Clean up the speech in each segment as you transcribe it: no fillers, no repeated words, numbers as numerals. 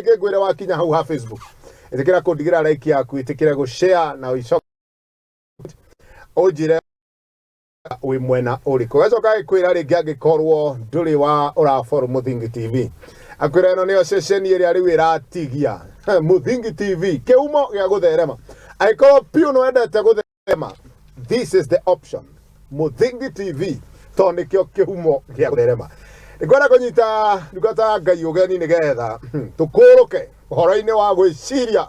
Rĩngĩ ngwĩre wakinya hau ha Facebook, ĩtĩkĩra kũndigĩra like yaku, ĩtĩkĩra gũshare na ũicoke ũnjĩre wĩ mwena ũrĩkũ. Gacoka gĩkwĩra rĩngĩ angĩkorwo ndũrĩ wa ũrafollow Mũthingi TV, akwĩra ĩno nĩyo ceceni ĩrĩa rĩu ĩratigia Mũthingi TV, kĩhumo gĩa gũtherema. Angĩkorwo piũ nĩ wendete gũtherema, this is the option, Mũthingi TV, tondũ nĩkĩo kĩhumo gĩa gũtherema. Nĩngwenda kũnyita ndungata ya Ngai ũgeni nĩgetha tũkũrũke ũhoro-inĩ wa gwĩciria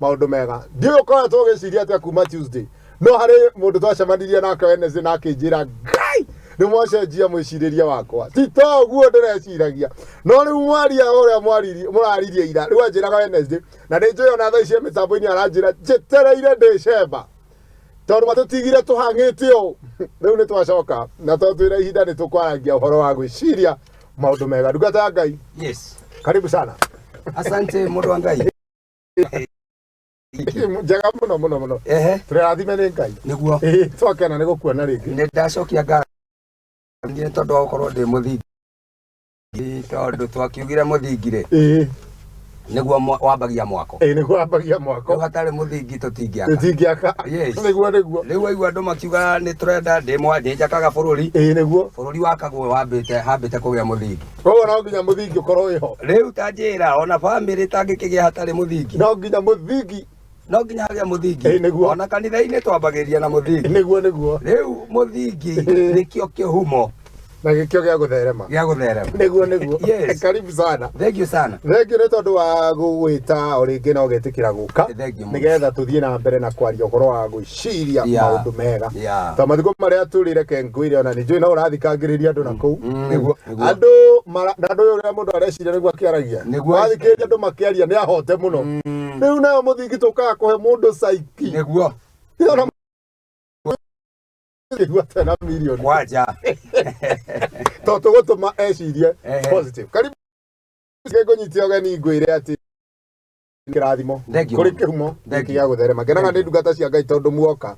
maũndũ mega. Ndiũĩ ũkoretwo ũgĩciria atĩa kuma Tuesday, no harĩ mũndũ twacemanirie nake Wednesday na akĩnjĩra, "Ngai, nĩ mwacenjia mwĩcirĩrie wakwa, ti to ũguo ndĩreciragia, no rĩu mwaria ũrĩa mũraririe ira." Rĩu anjĩraga Wednesday na nĩ njũĩ ona thaa ici e mĩtambo-inĩ aranjĩra njetereire ndĩcemba tondũ matũtigire tũhang'ĩte ũũ. Rĩu nĩ twacoka na tondũ twĩna ihinda nĩ tũkwaragia ũhoro wa gwĩciria maũndũ mega. Ndungata ya Ngai, Yes. karibu sana. Asante, mũndũ wa Ngai. Njega mũno mũno mũno. Tũrathime nĩ Ngai. Nĩguo. Ĩĩ, twakena nĩ gũkuona rĩngĩ. Nĩ ndacokia ngatho nĩ tondũ wa gũkorwo ndĩ mũthingi, tondũ twakiugire mũthingi rĩ, nĩguo wambagia mwako. Ĩĩ, nĩguo wambagia mwako. Rĩu hatarĩ mũthingi tũtingĩaka. Tũtingĩaka. Yes. Nĩguo. Rĩu waigua andũ makiuga nĩ tũrenda ndĩ mwa nĩ njakaga bũrũri. Ĩĩ, nĩguo. Bũrũri wakagwo wambĩte hambĩte kũgĩa mũthingi. Koguo no nginya mũthingi ũkorwo wĩho. Rĩu ta njĩra, ona bamĩrĩ tangĩkĩgĩa hatarĩ mũthingi? No nginya mũthingi. No nginya hagĩa mũthingi. Ĩĩ, nĩguo. Ona kanitha-inĩ twambagĩrĩria na mũthingi. Nĩguo. Rĩu mũthingi nĩkĩo kĩhumo na gĩkĩo gĩa gũtherema. Gĩa gũtherema. Nĩguo. Yes. Karibu sana. Thank you sana. Thank you nĩ tondũ wa gũgwĩta o rĩngĩ na ũgetĩkĩra gũka Thank you mũno. nĩgetha tũthiĩ na mbere na kwaria ũhoro wa gwĩciria maũndũ mega. Ta mathikũ marĩa tũrĩ, reke ngwĩre ona nĩ njũĩ no ũrathikangĩrĩria andũ na kũu. Nĩguo. Andũ na andũ ũrĩa mũndũ areciria nĩguo akĩaragia. Wathikĩrĩria andũ makĩaria nĩ ahote mũno. Rĩu nayo mũthingi tũkaga kũhe mũndũ caiki. Ona kĩigua tena mirioni. Kwanja. Tondũ tũgũtũma ecirie positive. Karibu, ngũnyitie ũgeni ngwĩre atĩ kĩrathimo Thank you. kũrĩ kĩhumo Thank gĩkĩ gĩa gũtherema. Ngenaga nĩ ndungata cia Ngai tondũ muoka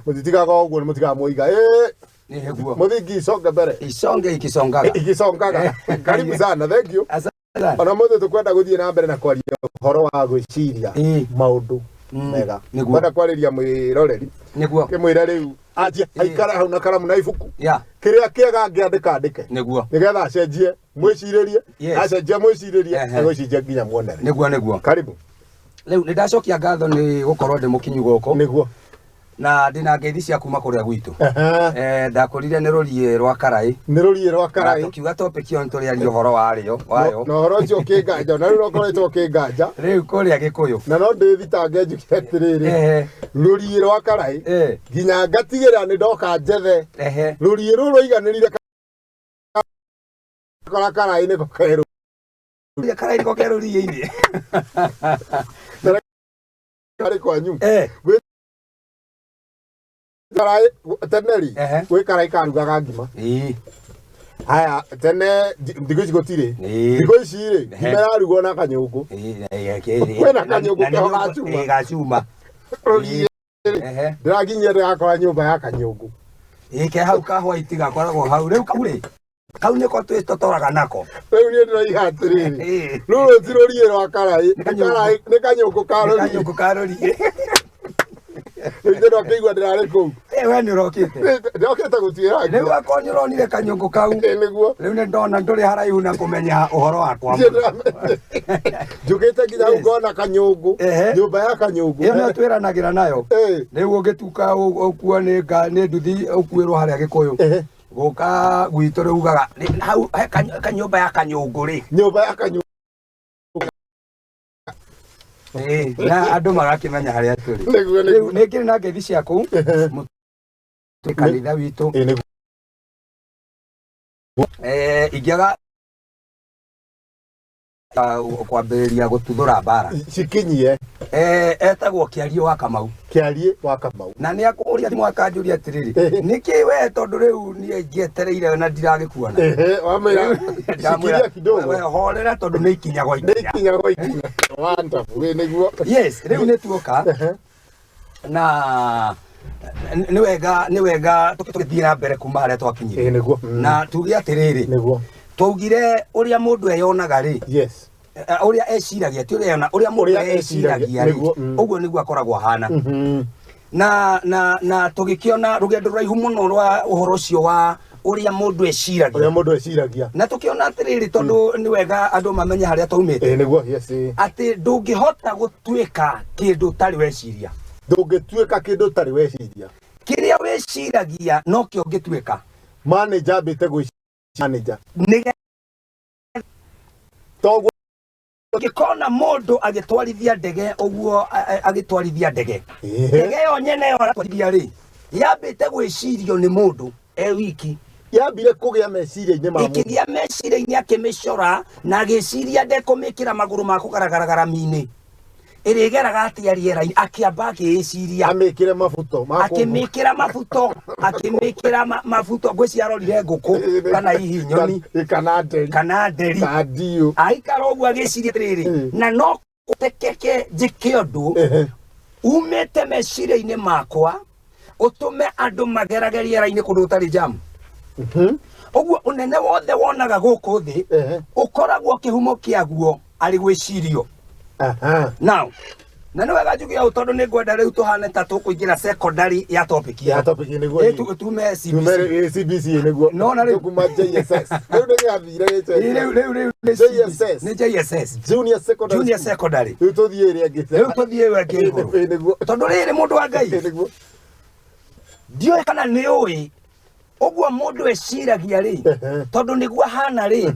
mũtitigaga ũguo, nĩ mũtigaga mwoiga ĩ Nĩguo. Mũthingi isonge mbere. Isonge ikisongaga. Ikisongaga. Karibu sana, thank you. Asante. Ona mũthĩ tũkwenda gũthiĩ na mbere na kwaria ũhoro wa gwĩciria maũndũ mega. Kwenda kwarĩria mwĩroreri, kĩmwĩre rĩu anjie aikare hau na karamu na ibuku, kĩrĩa kĩega angĩandĩka andĩke, nĩgetha acenjie mwĩcirĩrie. Acenjia mwĩcirĩrie, agũcenjia nginya muonere. Nĩguo. Karibu. Rĩu nĩ ndacokia ngatho nĩ gũkorwo ndĩ mũkinyu gũkũ. Na ndĩna ngeithi cia kuma kũrĩa gwitũ. Ndakũrire nĩ rũriĩ rwa Karaĩ. Nĩ rũriĩ rwa Karaĩ. Na tũkiuga topic ĩyo nĩ tũrĩaria ũhoro warĩo wayo. Na ũhoro ũcio ũkĩnganja, na rĩu ũkoretwo ũkĩnganja. Rĩu kũrĩa Gĩkũyũ. Na no ndĩthitange njuge atĩrĩrĩ, rũriĩ rwa Karaĩ, nginya ngatigĩrĩra nĩ ndoka njethe rũriĩ rũu rũiganĩrire kora Karaĩ nĩko kerũ. Karaĩ nĩko ke rũriĩ-inĩ. Karĩ kwanyu. Gwĩ Karaĩ tene rĩ, gwĩ karaĩ karugaga ngima. Haya tene thikũ ici gũtirĩ. Thikũ ici rĩ, ngima ĩrarugwo na kanyũngũ. Kwĩna kanyũngũ keho ga cuma. Ga cuma. Rũriĩ rĩ, ndĩrakinyia ndĩrakora nyũmba ya kanyũngũ. Ĩĩ, ke hau ka white gakoragwo hau. Rĩu kau rĩ, kau nĩko twĩtotoraga nako. Rĩu niĩ ndĩroiga atĩrĩrĩ, rũrũ ti rũriĩ rwa karaĩ, Nĩ kanyũngũ. nĩ kanyũngũ ka Nĩ rũriĩ. kanyũngũ ka rũriĩ. Rĩu ithe ndakĩigua ndĩrarĩ kũu. We nĩ ũrokĩte. Ndokĩte gũtuĩra Rĩu nginya. akorwo nĩ ũronire kanyũngũ kau. Ĩĩ, nĩguo. Rĩu nĩ ndona ndũrĩ haraihu na kũmenya ũhoro wakwa. Niĩ njũkĩte nginya hau ngona kanyũngũ. Nyũmba ya kanyũngũ. Ĩyo nĩyo twĩranagĩra nayo. Rĩu ũngĩtuka ũkuo nĩ nduthi ũkuĩrwo harĩa Gĩkũyũ. Gũka gwitũ rĩu ugaga hau he kanyũmba ya kanyũngũ rĩ. Nyũmba ya kanyũngũ. Ĩĩ, na andũ magakĩmenya harĩa tũrĩ. Nĩguo. Rĩu nĩ ngĩrĩ na ngeithi cia kũu kanitha witũ. Ĩĩ, nĩguo. Ingĩaga kwambĩrĩria gũtuthũra mbara. Cikinyie. Etagwo Kĩariĩ wa Kamau. Kĩariĩ wa Kamau. Na nĩ akũria thimũ akanjũria atĩrĩrĩ, nĩkĩ we tondũ rĩu niĩ ngĩetereire na ndiragĩkuona. Wamwĩra Ndamwĩra, shikilia kidogo. We horera tondũ nĩ ikinya gwa Nĩ ikinya. ikinya gwa ikinya. Wonderful. Ĩĩ, nĩguo. Yes, rĩu nĩ tuoka na nĩ wega tũgĩthiĩ na mbere kuma harĩa twakinyire. Ĩĩ, nĩguo. Na tuge atĩrĩrĩ, Nĩguo. twaugire ũrĩa mũndũ eyonaga rĩ, Ũrĩa eciragia, ti ũrĩa ona ũrĩa mũndũ Ũrĩa eciragia, eciragia rĩ, nĩguo. Ũguo nĩguo akoragwo ahana. Na tũgĩkĩona rũgendo rũraihu mũno rwa ũhoro ũcio wa ũrĩa mũndũ eciragia. Ũrĩa mũndũ eciragia. Na tũkĩona atĩrĩrĩ, tondũ nĩ wega andũ mamenye harĩa twaumĩte, Ĩĩ nĩguo, yes. Ĩĩ. Atĩ ndũngĩhota gũtuĩka kĩndũ ũtarĩ weciria. Ndũngĩtuĩka kĩndũ ũtarĩ weciria. Kĩrĩa wĩciragia nokĩo ũngĩtuĩka. Manager ambĩte gwĩciria manager. Nĩgetha Toguo. Ũngĩkona mũndũ agĩtwarithia ndege ũguo, agĩtwarithia ndege, ndege ĩyo nyene ĩyo aratwarithia rĩ, yambĩte gwĩcirio nĩ mũndũ e wiki. Yambire kũgĩa meciria-inĩ ma mũndũ. Ĩkĩgĩa meciria-inĩ, akĩmĩcora na agĩciria ndekũmĩkĩra magũrũ ma kũgaragara rami-inĩ, ĩrĩgeraga atĩa rĩera-inĩ, akĩamba akĩĩciria. Amĩkĩre mabuto ma kũmbu. Akĩmĩkĩra mabuto, akĩmĩkĩra mabuto. Ngwĩciria arorire ngũkũ kana hihi nyoni. Kana nderi. Kana nderi. Kana ndiũ. Aikara ũguo agĩciria atĩrĩrĩ, na no kũtekeke njĩke ũndũ umĩte meciria-inĩ makwa ũtũme andũ magerage rĩera-inĩ kũndũ gũtarĩ jamu. Ũguo ũnene wothe wonaga gũkũ thĩ ũkoragwo kĩhumo kĩaguo arĩ gwĩcirio. Now, na nĩ wega njuge ũũ tondũ nĩ ngwenda rĩu tũhane ta tũkũingĩra secondary ya topic Ya ĩyo. topic nĩguo. Ĩ, tume CBC. Tumere CBC nĩguo. No, na rĩu- Tũkuma JSS. Rĩu nĩ gĩathire Ĩ, gĩcenjia. rĩu nĩ JSS. Nĩ JSS. Junior secondary. Junior school. secondary. Rĩu tũthiĩ ĩrĩa ĩngĩ. Rĩu tũthiĩ ĩyo ĩngĩ igũrũ. Ĩ, nĩguo. Tondũ rĩrĩ, mũndũ wa Ngai, Ĩ, nĩguo. Ndiũĩ kana nĩ ũĩ ũguo mũndũ eciragia rĩ, tondũ nĩguo ahana rĩ,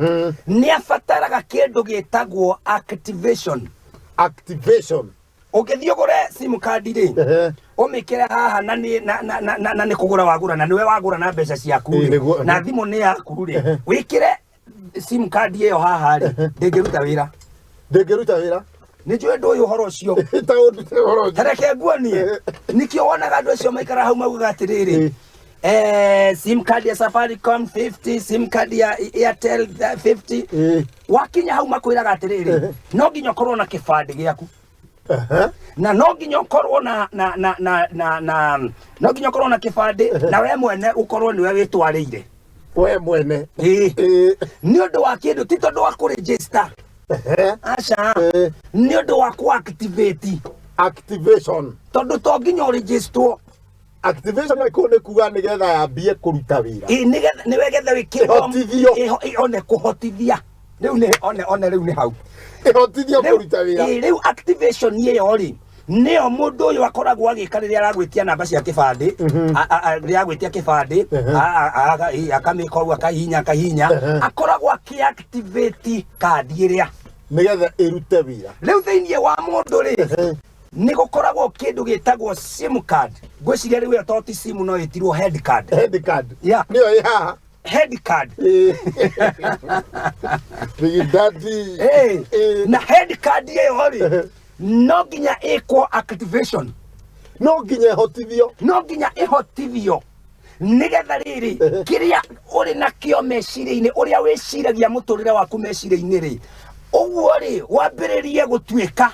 nĩ abataraga kĩndũ gĩtagwo activation. Activation. Ũngĩthiĩ ũgũre sim card rĩ, ũmĩkĩre haha na nĩ na, na, na, na, na nĩ kũgũra wagũra na nĩwe wagũra na mbeca ciaku Ĩ, rĩ, nĩguo. Na thimũ nĩ yaku rĩ, wĩkĩre sim card ĩyo haha rĩ, ndĩngĩruta wĩra. Ndĩngĩruta wĩra. Nĩ njũĩ ndũĩ ũhoro ũcio. Ta ũndute ũhoro ũcio. Tareke nguonie, nĩkĩo wonaga andũ acio maikara hau maugaga atĩrĩrĩ, sim card ya Safaricom 50, sim card ya Airtel 50. Wakinya hau makwĩraga atĩrĩrĩ, no nginya ũkorwo na kĩbandĩ gĩaku, na no nginya ũkorwo na na na na na na no nginya ũkorwo na kĩbandĩ na we mwene ũkorwo nĩwe wĩtwarĩire. We mwene. Ĩĩ. Nĩ ũndũ wa kĩndũ, ti tondũ wa kũregister. Aca. Nĩ ũndũ wa kũ-activate. Activation. Tondũ to nginya ũregisterwo. Activation nĩ kũ nĩ kuga nĩgetha yambie kũruta wĩra. Ĩ, nĩgetha nĩwe getha wĩkĩrwo. Ĩhotithio. One kũhotithia rĩu nĩ one rĩu nĩ hau. Ĩhotithio kũruta wĩra. Ĩ, rĩu activation ĩyo rĩ, nĩyo mũndũ ũyũ akoragwo agĩka rĩrĩa aragwĩtia namba cia kĩbandĩ. Rĩrĩa agwĩtia kĩbandĩ, ĩ, akamĩka ũguo, akahihinya, akahihinya, akoragwo akĩ-activate kandi ĩrĩa nĩgetha ĩrute wĩra. Rĩu thĩinĩ wa mũndũ rĩ, nĩ gũkoragwo kĩndũ gĩtagwo sim card. Ngwĩciria rĩu ĩyo to ti sim, no ĩtirwo head card. Head card. Yeah. Nĩyo ĩ haha. Head card. Big Daddy. Na head card ĩyo rĩ, no nginya ĩkwo activation. No nginya ĩhotithio. No nginya ĩhotithio nĩgetha rĩrĩ kĩrĩa ũrĩ nakĩo meciria-inĩ, ũrĩa wĩciragia mũtũrĩre waku meciria-inĩ rĩ, ũguo rĩ wambĩrĩrie gũtuĩka,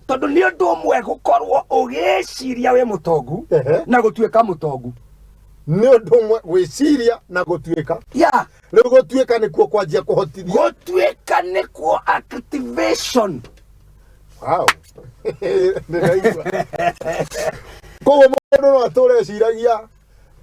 tondũ nĩ ũndũ ũmwe gũkorwo ũgĩciria wĩ mũtongu na gũtuĩka mũtongu. Nĩ ũndũ ũmwe gwĩciria na gũtuĩka. Rĩu gũtuĩka nĩkuo kwanjia kũhotithia. Gũtuĩka nĩkuo activation. Wow. Ndĩraigua. Koguo mũndũ no atũre eciragia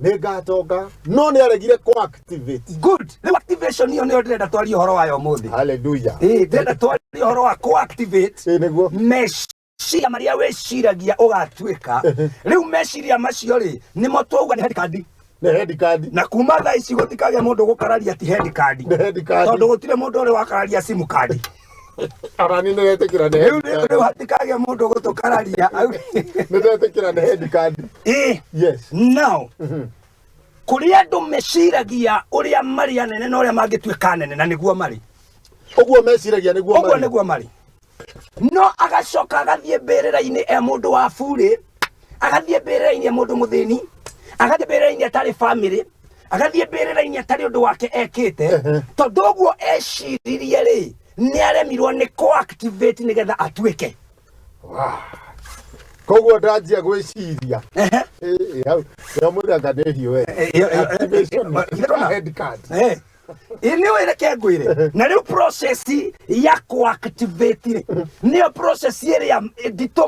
nĩ ngatonga, no nĩ aregire kũ activate. Good. Rĩu activation ĩyo nĩyo ndĩrenda twarie ũhoro wayo ũmũthĩ. Hallelujah. Ĩĩ, ndĩrenda twarie ũhoro wa kũ activate Ĩĩ nĩguo. Meciria marĩa wĩciragia ũgatuĩka. Rĩu meciria macio rĩ, nĩmo twauga nĩ head card. Nĩ head card. Na kuma thaa ici gũtikagĩa mũndũ gũkararia ti head card. Nĩ head card. Tondũ gũtirĩ mũndũ ũrĩ wakararia sim card. Ona niĩ nĩndetĩkĩra nĩ Rĩu head rĩu card. rĩu hatikagĩa mũndũ gũtũkararia. Nĩndetĩkĩra nĩ head card. Yes. Now, kũrĩ andũ meciragia ũrĩa marĩ anene na ũrĩa mangĩtuĩka anene, na nĩguo marĩ. Ũguo meciragia nĩguo Ũguo marĩ. nĩguo marĩ, no agacoka agathiĩ mbĩrĩra-inĩ e mũndũ wa burĩ, agathiĩ mbĩrĩra-inĩ e mũndũ mũthĩni, agathiĩ mbĩrĩra-inĩ atarĩ famĩlĩ, agathiĩ mbĩrĩra-inĩ atarĩ ũndũ wake ekĩte, tondũ ũguo eciririe rĩ, nĩ aremirwo nĩ kũ-activate nĩgetha atuĩke. Wow. Koguo ndanjia gwĩciria. Ĩ, hau. Ĩyo mũthanga nĩ hiũ we. Activation. Ndona. Head card. Ĩ nĩ ũĩ, reke ngwĩre, na rĩu process ya kũ-activate rĩ, nĩyo process ĩrĩa nditũ.